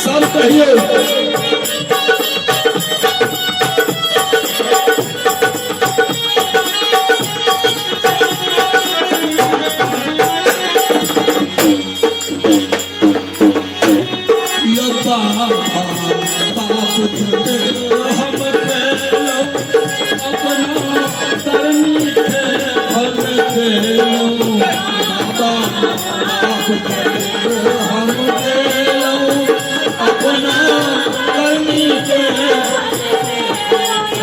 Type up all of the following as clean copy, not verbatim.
सब कहियौ। यो बाबा पाप हम केलहुँ, अपना करनी के फल देलहुँ। बाबा पाप हम केलहुँ, अपना करनी के,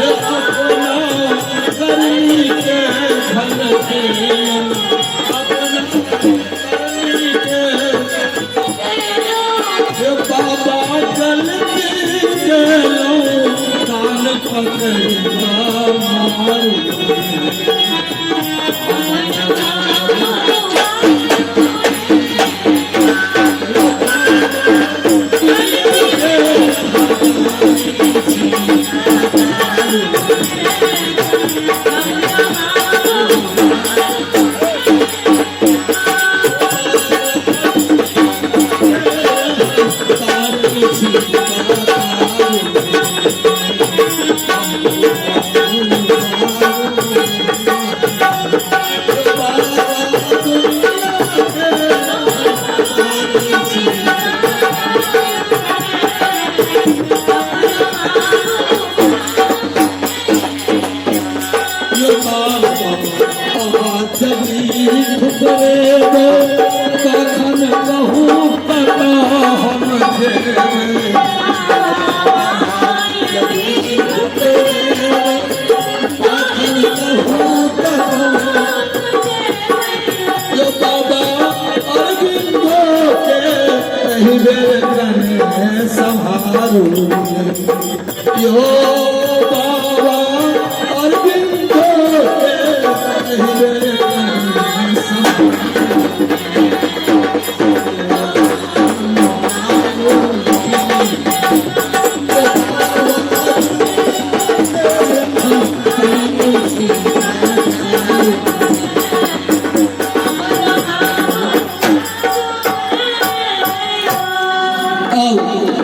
अपना करनी के फल देलहुँ, अपना करनी के। हे बाबा गलती केलहुँ, कान पकड़ मारू। तखन कहू कतऽ हम जेबै? तखन कहू कतऽ यो बाबा अरविन्दो के एहि बेर कने सम्हारू। यो बाबा अरविन्दो के एहि बेर कने सम्हारू।